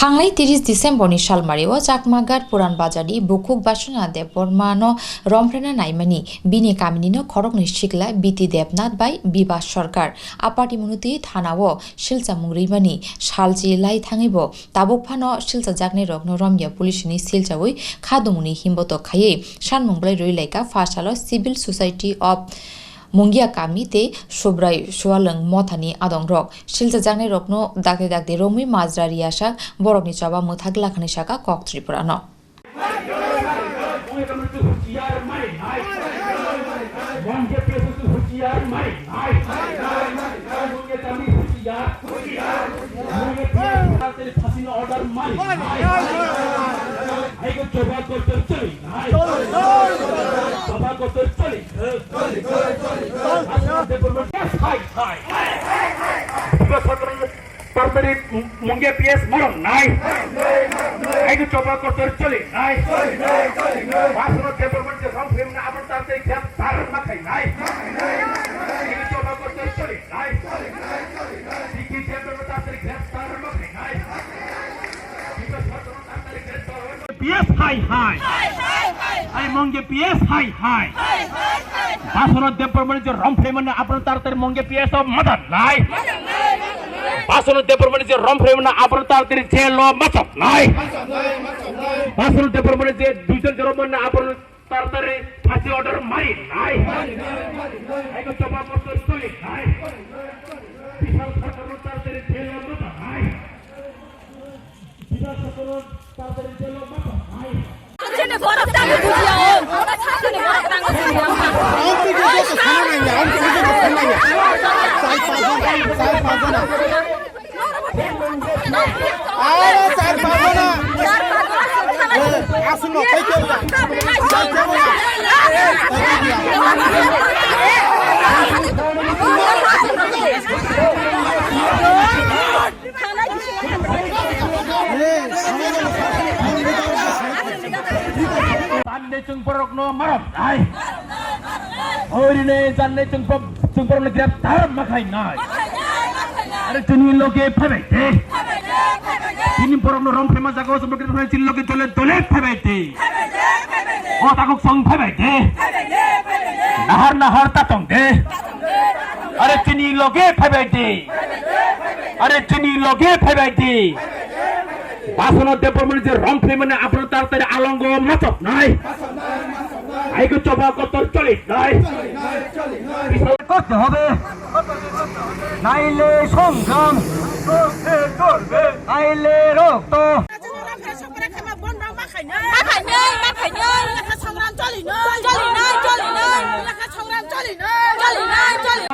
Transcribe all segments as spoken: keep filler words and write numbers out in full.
Thanglai tris December ni salmari o Chakmaghat Puran Bazar ni bukhuk Basuna Debbarma no romphre na naimani bini kamini no khoroknwi sikla B T Debnath bai Bibas Sarkar. Apati Muniti thana o silchamung rwimani salchi lai thangwi bo tabuk phano silchajaknai rokno romya police ni silchawi khadumuni himbotok khaiwi sanmung belai rwi laikha. Pha salo Civil Society of Mungia Kami tei Subrai Sualwng Mothani adongrok silchajaknairokno dakti dakti romwi majra riyasak borokni choba mwthak lakhani saka Kok Tripura no. Tarmari Mungia P S marong nai. Aini choba kotor choli nai. Basro department je rom phim na abon tarte khap tar ma khai nai. Aini choba kotor choli nai. Diki department tarte khap tar ma khai nai. P S hai hai. Hai Mungia P S hai hai. Basro department je rom phim na abon tarte Mungia P S o madan nai. Basunu Debbarmani je rom phre mana abro tar tiri jail o machok nai. Basunu Debbarmani je duijon jorom mana abro tar tiri phasi order mari nai. Aiko choba kotor choli nai. Bishal Thakur tar tiri jail o machok nai. Bishal Thakur tar tiri jail o machok nai. Janne chwng borok no marom nai. Orini janne chwng borok no grab tar ma khai nai. Are chini loge phabai de. Chini borok no rom phema jaga o chini loge dole dole phabai de. O takuk song phabai de. Nahar nahar ta tong de. Are chini loge phabai de. Are chini loge phabai de. Basunu Debbarmani je rom phimani abro tar tari alongo machok nai. Aiko choba kotor choli nai. Korte hobe. Naile songram. Naile rokto.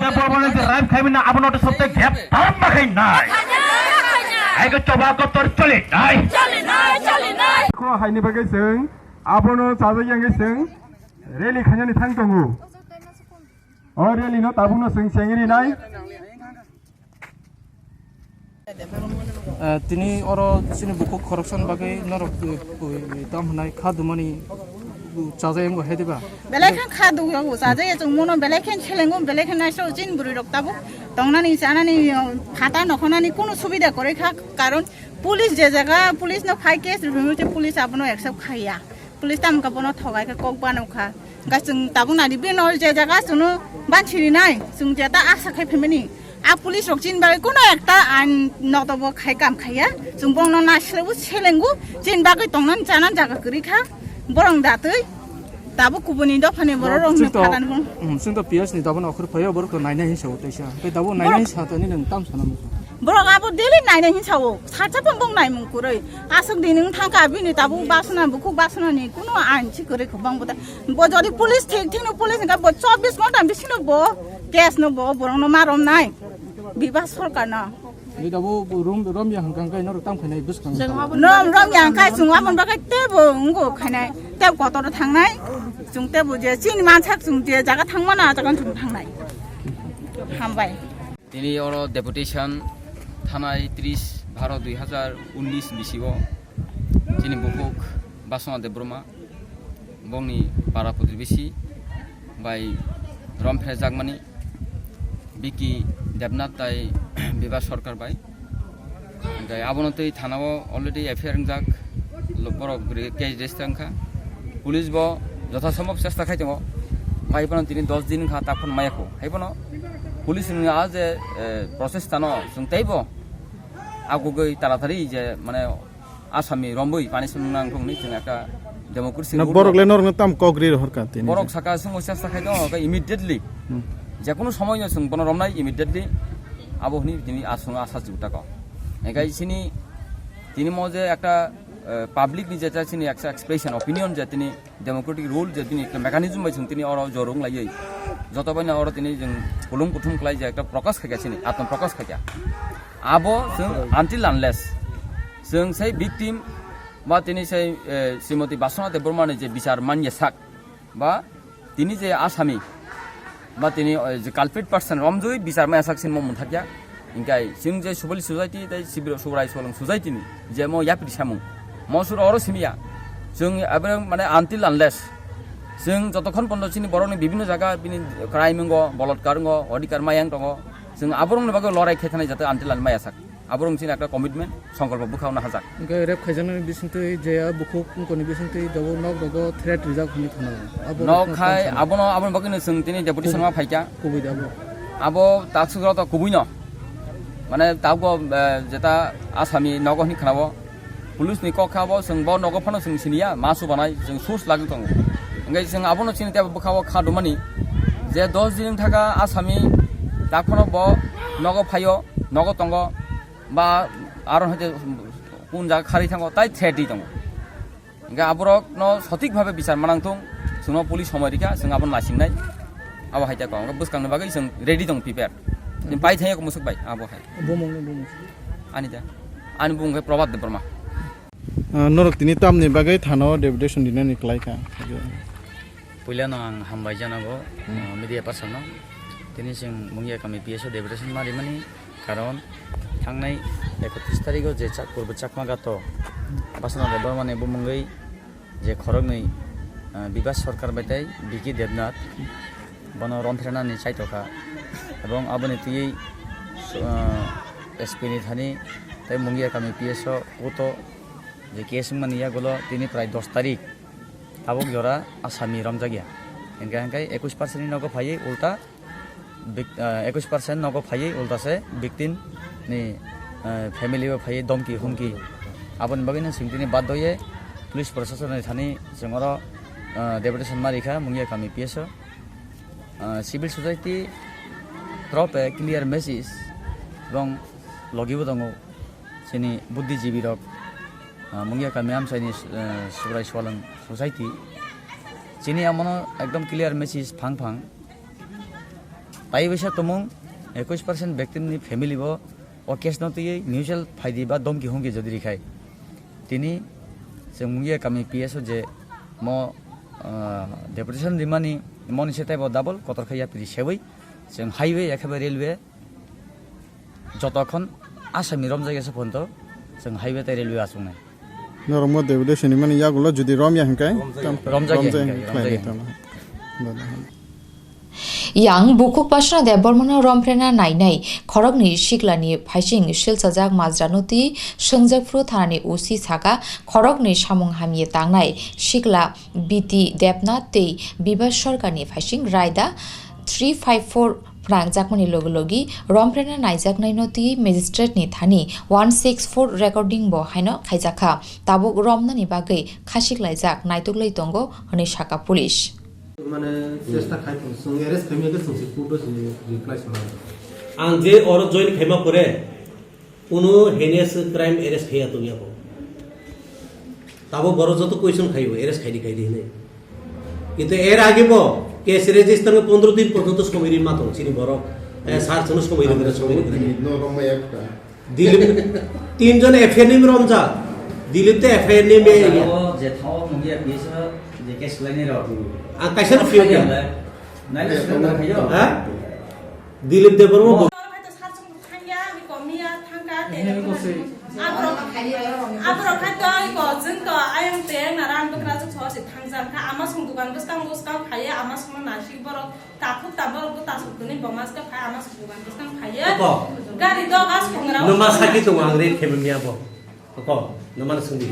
Debbarmani je rape khaimani abono to sobte grab tar ma khai nai. Aiko choba kotor choli nai. Ko haini bagwi chwng abono chajak yangwi chwng rally khainani thang tongo. O rally no tabukno chwng chengri nai. Eh, tini oro chini bukhuk khoroksani bagwi norok, eh, eh, tam hwnai kha dumani, uh, chajak yango hai diba? Belai khe kha dugwi o chajak ya chwng mono belai khe selengo belai khe naisro chini bwrwi rok tabuk tongnani chanani, uh, phata nokhonani kunu subida kwrwi kha, karon police je jaga police no phai case rwphimo se police abono accept khaiya. Police tamo khe bono thogai khe kok bano kha. Hwnkhe chwng tabuk nadi bini je jaga chwngno bansi rinai, chwng jeta asa khai phaimani. A police rok chini bagwi kuno ekta ain notobo khai kam khaiya. Chwng bono nasilaibo selengo, chini bagwi tongnan chanan jaga kwrwi kha. Borok datwi tabuk kubuni dophani borok rokni chwng to, pharan hwn. Hmm, chwng to P S ni dophano okhor phaio borok to nainai hinsa o teisa. Hwnkhe tabuk nainai hinsa to nini nwng tam sana muchung. Borok abo daily nainai hinsa o. Sarsa pon bong naimung kwrwi. Aswk din wng thangkha bini tabuk basna bukhuk basnani kuno ain si kwrwi kho bang bo ta. Bo jodi police thik thik no police hwnkha bo chobbish ghonta bisino bo case no bo borok no ma romnai. Bibas sorkar no. Ni da bo rom, romya hwnkha hwnkha norok tam khainai bwskang. Nom romya hwnkha chwng aboni bagwi tebo wngkha khainai. Tebo kotor thangnai. Chwng tebo je chini mansak chwng je jaga thangmano a jaga chwng thangnai. Hambai. Tini oro deputation thanai tris baro dui hazar unnis bisio chini bukhuk Basona Debbarma bongni para protibeshi bai romphrejakmani Biki Debnath tai Bibas Sarkar bai Hingke abono twi thanao already F I R wngjak, lo-, borok re-, case register wngkha. Police bo jothasombob chesta khai tongo, bai phano tini dos din wngkha, tak phano maya kho. Hai phano police ni a je, eh, process tano chwng teibo agugwi taratari je, mane, asami romwi punishment nang thung ni chwng ekta democracy Na rule borok le norok tam kok ri rohor ka tini borok je. Saka swngo chesta khai tongo, hwnkhe immediately Hmm. je kono somoy no chwng bono romnai immediately abo hwnwi tini aswng asa juta ko. Hwnkhe chini tini mo je ekta, eh, public ni je chini ekta expression opinion je tini democratic rule je tini ekta mechanism bai chwng tini oro jorung laiwi joto bai no oro tini chwng kulung kuthum khlai je ekta prokash khaikha chini atma prokash khaikha. Abo chwng until unless chwng sei victim ba tini sei, eh, Srimoti Basona Debbarma ni je bichar manya sak ba tini je asami ba tini, eh, je culprit person romjui bichar manya sak sinmo mwnthakya. Hingkai chwng je civil society tei civil Subrai Solong society ni je mo yapri samung mo sur oro simiya. Chwng abro mane until unless chwng jotokhon pondo chini borokni bibhinno jaga bini crime wngo, bolotkar wngo, odhikar mayang tongo. Chwng aborokni bagwi lorai khe thanai jate until unless maya sak. Aborok chini ekta commitment, songkolpo bwkha hwnna hajak. Hingke rape khaijaknani bisingtwi je a bukhuk wngkoni bisingtwi dobo nok rogo threat rijak hwnwi khna. Abo Nok khai abono, aboni bagwino chwng tini deputation ma phaikha. Kubui da abo. Abo taksuk rok to kubui no. Mane tabgo, eh, jeta asami nogo hwnwi khnabo. Police ni kok kha bo, chwng bo nogo phano chwng siniya, ma su banai, chwng sus lagwi tongo. Hingke chwng abono chini tei bwkha o kha dumani je dos din wngthaka asami tak phano bo nogo phaio, nogo tongo. Ba aro hwnkhe kun jaga kharwi thango, tai threat di tongo. Hingke aborok no sothik bhabe bichar manang thung, chwngno police somoi rikha, chwng abono nasingnai. Abo hai ta kok, hingke bwskangni bagwi chwng ready tong prepare. Chwng pai thangya musuk bai, abo hai. Bumung ni bumung. Ani ta, ani bumung khe Prabhat Debbarma. Ah, norok tini tamni bagwi thano deputation dinani kwlai kha. Puilano ang hambai janago, Hmm. uh, media person no. Tini chwng Mungia kami P S o deputation ma rimani karon thangnai ekotris tarigo je chak-, purbo Chakma Gato Basana Debbarmani bumungwi je khoroknwi, uh, Bibas Sarkar bai tei Vicky Debnath bono romphrenani chaitokha. Ebong aboni twiwi, uh, S P ni thani tei Mungia kami P S o kuto je case wngmani yagulo tini prai dos tarik. Tabuk jora asami romjakya. Hingkha hingkhe ekush percent ni nogo phaiwi ulta vic-, ah, ekush percent nogo phaiwi ulta se victim ni, ah, family o phaiwi domki humki. Aboni bagwi no chwng tini baddo ye police proshasoni thani chwng oro, ah, deputation ma rikha Mungia kami P S o. Ah, civil society drop a clear message bong logi bo tongo. Chini buddhijibi rok, ah, Mungia kami amchaini, eh, Subrai Swalwng Society. Chini amono ekdom clear message phang phang. Tai bisa tumung ekush percent victim ni family bo o case no twiwi neutral phaidi ba domki humki jodi rikhai. Tini chwng Mungia kami P S o je mo, ah, deputation rimani moni se taibo double kotor khai yapri sewi chwng highway ekhabai railway jotokhon asami romjak ya se phonto chwng highway tei railway achuknai. Norok mo deputation ni mani yagulo jodi romya hinkhe tam-, Romjak ya romjak hinkhe, hinkhe khlai romjak ya. Tamo. Yang bukhuk Basna Debbarmano romprena nainai khoroknwi siklani phaising silchajak majranoti swngjak phuru thanani O C saka khoroknwi samung hamye tangnai sikla B T Debnath tei Bibas Sarkarni phaising raida three five four phrangjakmani logi logi romprena naijaknaino twi magistrate ni thani one six four recording bo haino khaijakha. Tabuk romnani bagwi khasiklaijak naituklai tongo hwnwi saka police. Mane chesta khai tong, chwng arrest khaimya khe chwng se court o se reply sana. Ang je oro join khaima pore, kuno heinous crime arrest khaiya tongya bo. Tabo borok joto question khaio, arrest khaidi khaidi hinwi. Kintu er age bo case register no pondro din porjonto somoi ri ma tong chini borok, eh, sir chwngno somoi ri, somoi ri. Dilip, tinjon F I R ni romjak. Dilip te F I R ni me ya. O je thao Mungia P S o je case laini rok. Ang kaisa no fiyo ya. Nai se nang khayo. Ha? Dilip Debbarma bo. Aborok, aborok khai to ai ko, chwng to ayang teng na ran bwkra chwng sosi thangjak kha, ama song dukan bwskang bwskang phaiya, ama song na nasik borok takhuk ta borok bwta song tuni bomas khe phai, ama song dukan bwskang phaiya. Oko. Gari do gas khungra. Numa saki tongo ang rate khaiba miya bo. Oko, numa swngdi.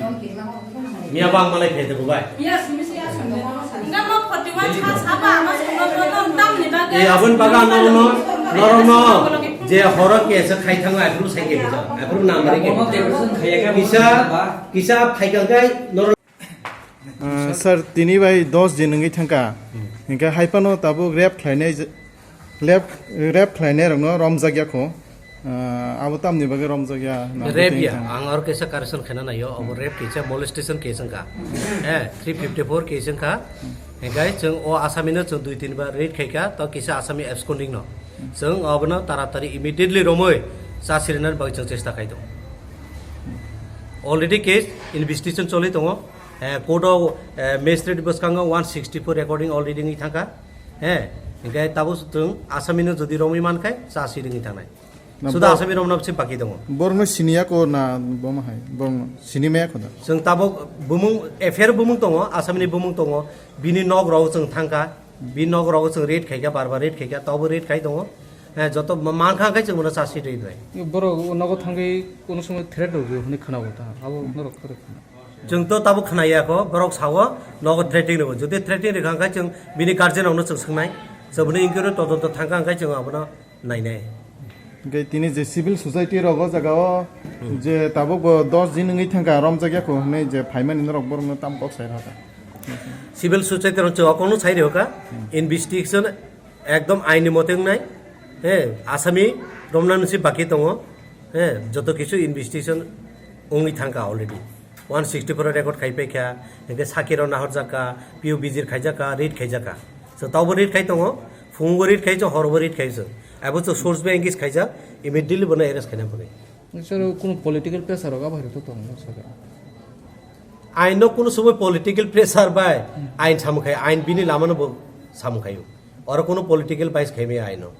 Miya bo ang malai phai tebo bai. Yes, miss ya. Nga mo forty one sa saba ama song no tam ni bagwi. E abon baga no no, norok no. Je horo ke se khai thang ai bru sai ke. Ai bru na mari ke. Kisa, kisa phai ka kai norok. Ah, sir, tini bai dos din wngwi thangkha. Hinkhe hai phano tabuk rep khlainai je-, rep, rep khlainai rokno romjak ya kho. Ah, abo tamni bagwi romjak ya na? Rep ya, ang aro kaisa correction khaina naio, abo rep kaisa molestation case wngkha. Eh, three fifty four case wngkha. Hinkhe chwng o asami no chwng dui tin bar raid khaikha, to kisa asami absconding no. Chwng obono taratari immediately romwi cha sirinani bagwi chwng chesta khai tongo. Already case investigation choli tongo. Eh, court o, eh, magistrate bwskango one sixty four recording already wngwi thangkha. Eh, hinkhe tabuk chwng asami no jodi romwi mankhai cha siringwi thangnai. Na, suda bo-, asami romna bisi baki tongo. Borokno siniya ko na bomo hai? Borokno sinimaya ko da? Chwng tabuk bumung, F I R bumung tongo, asami ni bumung tongo, bini nok rok chwng thangkha, bini nok rok chwng raid khaikha, bar bar raid khaikha, tabo raid khai tongo. Eh, joto ma-, mankha khe chwng bono charge sheet rwi rwi. Borok o nogo thangwi kuno somoi threat rwgwi hwnwi khwnago ta, abo norok kwrwi khwna. Chwng to tabuk khwnaya kho, borok sao nogo threatening rwgo. Jodi threatening rwkha khe chwng bini guardian rokno chwng swngnai. Chwng bini inquiry todonto thangkha khe chwng abono nainai. Hingke tini je civil society rok o jaga o je tabuk bo dos din wngwi thangkha romjak ya kho hwnwi je phaimani norok borokno tam kok sai rwkha. Civil society rok chwng okono sai rwkha, investigation ekdom aini mote wngnai, he, asami romnani se baki tongo, he, joto kisu investigation wngwi thangkha already. One sixty four record khai paikha, hingke sakirok nahorjakha, P U bijir khaijakha, raid khaijakha. So, taubo raid khai tongo, phungo raid khai chwng, horobo raid khai chwng. Abo chwng source bai engage khaijak, immediately bono arrest khaina bagwi. Sir, kuno political pressure rok abo hai rok to tongo, sir. Aino kuno somoi political pressure bai ain samung khai, ain bini lamano bo samung khaio. Oro kuno political bias khaimaya aino.